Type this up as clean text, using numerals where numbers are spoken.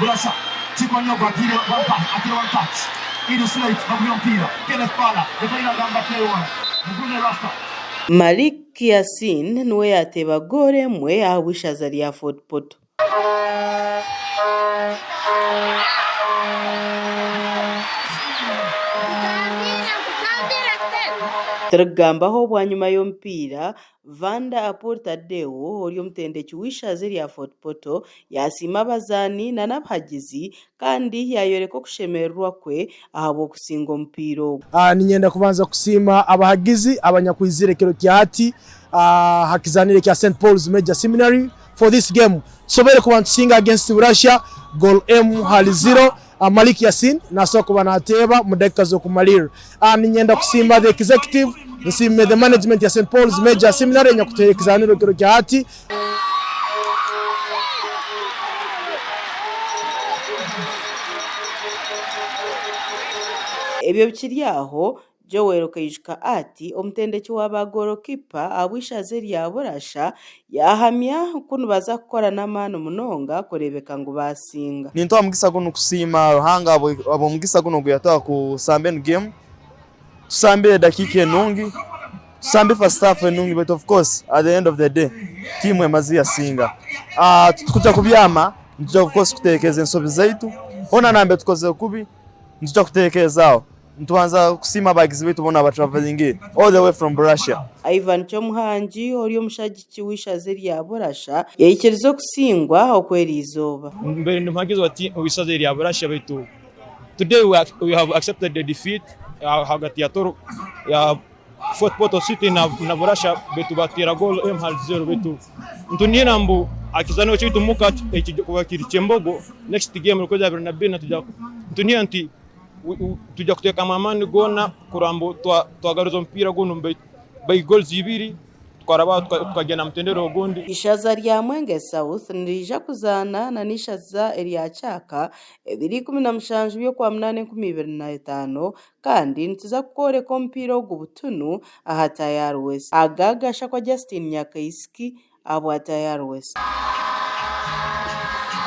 Burasha Kikonyogo ateire one pass ateire one touch Idu Slate bagwire omupiira Kenneth Bala referee nagamba play on Mugume Rasta. Malik Yasin niwe yaateeba goolo emwe ahabw'eishaza rya Fort Portal. Turikugambaho bwanyima y'omupiira, Vanda Apol Tadeo ori omutendeki w'eishaza erya Fort Portal yaasiima abazaani n'abahagizi kandi yaayoreka okushemererwa kwe ahabw'okusinga omupiira ogu. Niinyenda kubanza kusiima abahagizi abanyakwizire ekiro kya hati aha kizaaniro ekya St Paul's Major Seminary for this game. Tusoboire kuba nitusinga against Burasha goal emu hali ziro. Malik Yasin nasobola kuba nateeba mu dakika z'okumalirra. Niinyenda kusiima the executive, nsiime the management ya St Paul's Major Seminary enyakutuhaire ekizaaniro ekiro kya hati. Ebyo bikiri aho, Joel Kaijuka ati omutendeki wa ba goolokipa ahabw'eishaza erya Burasha yaahamya ku nibaza kukora n'amaani munonga kureebeka ngu baasinga. Nintuha omugisa gunu kusiima Ruhanga ahabw'omugisa gunu ogu yatuha kusamba enu game. Tusambire edakiika enungi, tusambe first half enungi but of course at the end of the day tiimu emaze yasinga. Titukuja kubyama, nituja of course kuterekereza ensobi zaitu, hoona nambere tukozire kubi nituja kuterekerezaaho. Nitubanza kusiima abahagizi baitu boona abatravelingire all the way from Russia. Ivan Kyomuhangi ori omushagiki w'eishaza erya Burasha yaikiriza okusingwa okw'eriizooba. Mbaire ndi muhagizi w'eishaza erya Burasha baitu today we have accepted the defeat ahagati ya Toro ya Fort Portal City na Burasha baitu bateera goal emu ahari zero baitu nitunihira ngu aha kizaaniro kyaitu muka ekirikuba kiri Kyembogo next game 2024 nitunihira nti Twija kuteekamu amaani goona kurora ngu twagaruza omupiira gunu by goals ibiri twaraba tukagyenda aha mutendera ogundi. Ishaza rya Mwenge South niriija kuzaana na n'ishaza erya Kyaka ebiro 17 by'Okwamunaana 2005 kandi nituza kukworeka omupiira ogu butunu aha Tayari West. Aga gashakwa Justine Nyakaisiki ahabwa Tayari West.